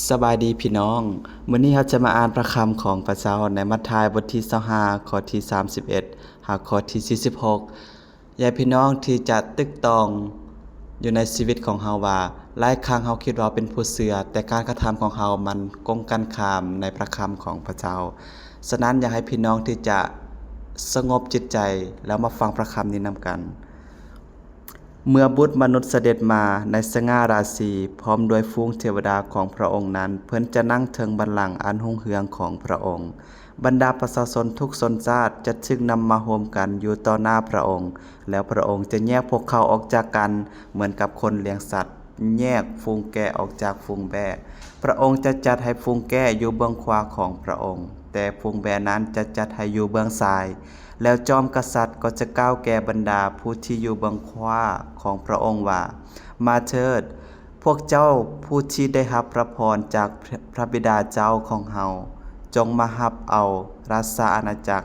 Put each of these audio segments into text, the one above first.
ສະບາຍດີພີ່ນ້ອງ, ມື້ນີ້ເຮົາຈະມາອ່ານພະຄຳຂອງພະເຈົ້າໃນມັດທາຍບົດທີຊາວຫ້າ ຂໍ້ທີສາມສິບເອັດ ຫາຂໍ້ທີສີ່ສິບຫົກ. ຢາກໃຫ້ພີ່ນ້ອງທີ່ຈະຕຶກຕອງຢູ່ໃນຊີວິດຂອງເຮົາວ່າ ຫຼາຍຄັ້ງເຮົາຄິດວ່າເປັນຜູ້ເຊື່ອ, ແຕ່ການກະທຳຂອງເຮົາມັນກົງກັນຂ້າມໃນພະຄຳຂອງພະເຈົ້າ. ສະນັ້ນ ຢາກໃຫ້ພີ່ນ້ອງທີ່ຈະສະຫງົບຈິດໃຈ ແລ້ວມາຟັງພະຄຳນີ້ນຳກັນ. ເມື່ອບຸດມະນຸດສະເດັດມາໃນສະຫງ່າລາສີ ພ້ອມດ້ວຍຝູງເທວະດາຂອງພະອົງນັ້ນ, ເພິ່ນຈະນັ່ງເທິງບັນລັງອັນຮຸ່ງເຮືອງຂອງພະອົງ. ບັນດາປະຊາຊົນທຸກຊົນຊາດຈະຖືກນຳມາໂຮມກັນຢູ່ຕໍ່ໜ້າພະອົງ, ແລ້ວພະອົງຈະແຍກພວກເຂົາອອກຈາກກັນ ເໝືອນກັບຄົນລ້ຽງສັດແຍກຝູງແກະອອກຈາກຝູງແບ້. ພະອົງຈະຈັດໃຫ້ຝູງແກະຢູ່ເບື້ອງຂວາຂອງພະອົງ, ແຕ່ຝູງແບ້ນັ້ນຈະຈັດໃຫ້ຢູ່ເບື້ອງຊ້າຍ. ແລ້ວຈອມກະສັດກໍຈະກ່າວແກ່ບັນດາຜູ້ທີ່ຢູ່ເບື້ອງຂວາຂອງພະອົງວ່າ, ມາເທີດ, ພວກເຈົ້າຜູ້ທີ່ໄດ້ຮັບພະພອນຈາກພະບິດາເຈົ້າຂອງເຮົາ, ຈົ່ງມາຮັບເອົາລາຊາອານາຈັກ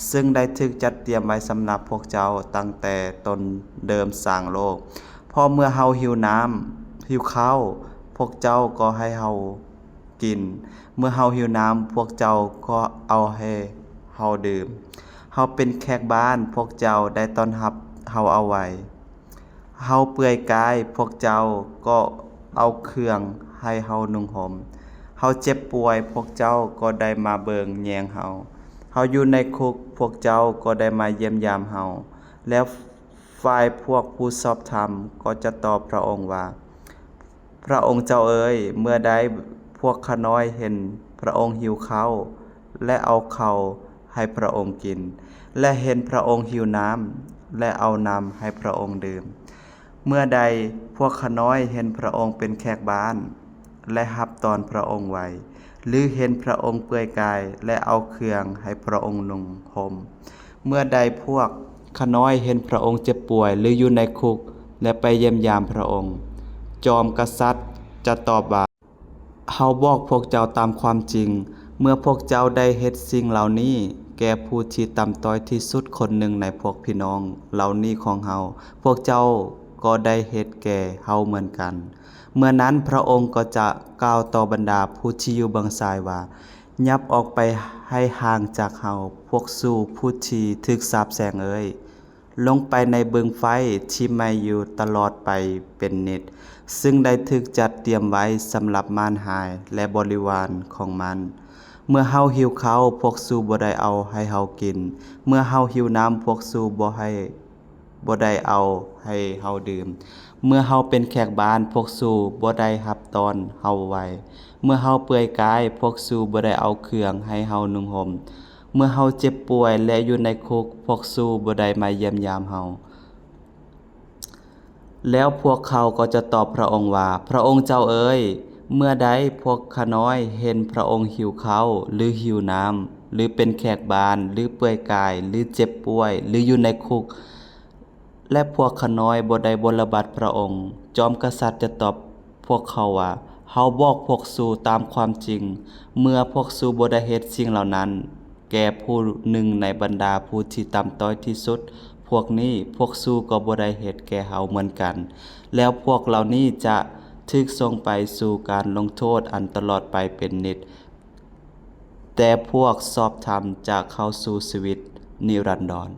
ຊຶ່ງໄດ້ຖືກຈັດຕຽມໄວ້ສຳລັບພວກເຈົ້າຕັ້ງແຕ່ຕົ້ນເລີ່ມສ້າງໂລກ. ເພາະເມື່ອເຮົາຫິວນ້ຳ, ຫິວເຂົ້າ, ພວກເຈົ້າກໍໃຫ້ເຮົາກິນ, ເມື່ອເຮົາຫິວນ້ຳ, ພວກເຈົ້າກໍເອົາໃຫ້ເຮົາດື່ມ. ເຮົາເປັນແຂກບ້ານ, ພວກເຈົ້າໄດ້ຕ້ອນຮັບເຮົາເອົາໄວ້. ເຮົາເປື່ອຍກາຍ, ພວກເຈົ້າກໍເອົາເຄື່ອງໃຫ້ເຮົານຸ່ງຫົ່ມ. ເຮົາເຈັບປ່ວຍ, ພວກເຈົ້າກໍໄດ້ມາເບິ່ງແຍງເຮົາ. ເຮົາຢູ່ໃນຄຸກ, ພວກເຈົ້າກໍໄດ້ມາຢ້ຽມຢາມເຮົາ. ແລ້ວຝ່າຍພວກຜູ້ຊອບທຳກໍຈະຕອບພະອົງວ່າ, ພະອົງເຈົ້າເອີຍ, ເມື່ອໃດພວກຂ້ານ້ອຍເຫັນພະອົງຫິວເຂົ້າ ແລະ ເອົາເຂົ້າໃຫ້ພະອົງກິນ, ແລະ ເຫັນພະອົງຫິວນ້ຳ ແລະ ເອົານ້ຳໃຫ້ພະອົງດື່ມ? ເມື່ອໃດພວກຂ້ານ້ອຍເຫັນພະອົງເປັນແຂກບ້ານ ແລະ ຮັບຕ້ອນພະອົງໄວ້, ຫຼື ເຫັນພະອົງເປື່ອຍກາຍ ແລະ ເອົາເຄື່ອງໃຫ້ພະອົງນຸ່ງຫົ່ມ? ເມື່ອໃດພວກຂ້ານ້ອຍເຫັນພະອົງເຈັບປ່ວຍ ຫຼື ຢູ່ໃນຄຸກ ແລະ ໄປຢ້ຽມຢາມພະອົງ? ຈອມກະສັດຈະຕອບວ່າ, ເຮົາບອກພວກເຈົ້າຕາມຄວາມຈິງ, ເມື່ອພວກເຈົ້າໄດ້ເຮັດສິ່ງເຫຼົ່ານີ້ແກ່ຜູ້ທີ່ຕ່ຳຕ້ອຍທີ່ສຸດຄົນໜຶ່ງໃນພວກພີ່ນ້ອງເຫຼົ່ານີ້ຂອງເຮົາ, ພວກເຈົ້າກໍໄດ້ເຮັດແກ່ເຮົາເໝືອນກັນ. ເມື່ອນັ້ນພະອົງກໍຈະກ່າວຕໍ່ບັນດາຜູ້ທີ່ຢູ່ເບື້ອງຊ້າຍວ່າ, ຫຍັບອອກໄປໃຫ້ຫ່າງຈາກເຮົາ, ພວກສູຜູ້ທີ່ຖືກສາບແຊ່ງເອີຍ, ລົງໄປໃນບຶງໄຟທີ່ໄໝ້ຢູ່ຕະຫຼອດໄປເປັນນິດ, ຊຶ່ງໄດ້ຖືກຈັດຕຽມໄວ້ສຳລັບມານຮາຍ ແລະ ບໍລິວານຂອງມັນ. ເມື່ອເຮົາຫິວເຂົ້າ, ພວກສູບໍ່ໄດ້ເອົາໃຫ້ເຮົາກິນ, ເມື່ອເຮົາຫິວນ້ຳ, ພວກສູບໍ່ໃຫ້ ບໍ່ໄດ້ເອົາໃຫ້ເຮົາດື່ມ. ເມື່ອເຮົາເປັນແຂກບ້ານ, ພວກສູບໍ່ໄດ້ຮັບຕ້ອນເຮົາໄວ້. ເມື່ອເຮົາເປື່ອຍກາຍ, ພວກສູບໍ່ໄດ້ເອົາເຄື່ອງໃຫ້ເຮົານຸ່ງຫົ່ມ. ເມື່ອເຮົາເຈັບປ່ວຍ ແລະ ຢູ່ໃນຄຸກ, ພວກສູບໍ່ໄດ້ມາຢ້ຽມຢາມເຮົາ. ແລ້ວພວກເຂົາກໍຈະຕອບພະອົງວ່າ, ພະອົງເຈົ້າເອີຍ, ເມື່ອໃດພວກຂ້ານ້ອຍເຫັນພະອົງຫິວເຂົ້າ ຫຼື ຫິວນ້ຳ ຫຼື ເປັນແຂກບ້ານ ຫຼື ເປື່ອຍກາຍ ຫຼື ເຈັບປ່ວຍ ຫຼື ຢູ່ໃນຄຸກ ແລະ ພວກຂ້ານ້ອຍບໍ່ໄດ້ບົລະບັດພະອົງ, ຈອມກະສັດຈະຕອບພວກເຂົາວ່າ, ເຮົາບອກພວກສູຕາມຄວາມຈິງ, ເມື່ອພວກສູບໍ່ໄດ້ເຮັດສິ່ງເຫຼົ່ານັ້ນແກ່ຜູ້ໜຶ່ງໃນບັນດາຜູ້ທີ່ຕ່ຳຕ້ອຍທີ່ສຸດພວກນີ້, ພວກສູກໍບໍ່ໄດ້ເຮັດແກ່ເຮົາເໝືອນກັນ. ແລ້ວພວກເຫຼົ່ານີ້ຈະຖືກສົ່ງໄປສູ່ການລົງໂທດອັນຕະຫຼອດໄປເປັນນິດ, ແຕ່ພວກຊອບທຳຈະເຂົ້າສູ່ຊີວິດນິລັນດອນ.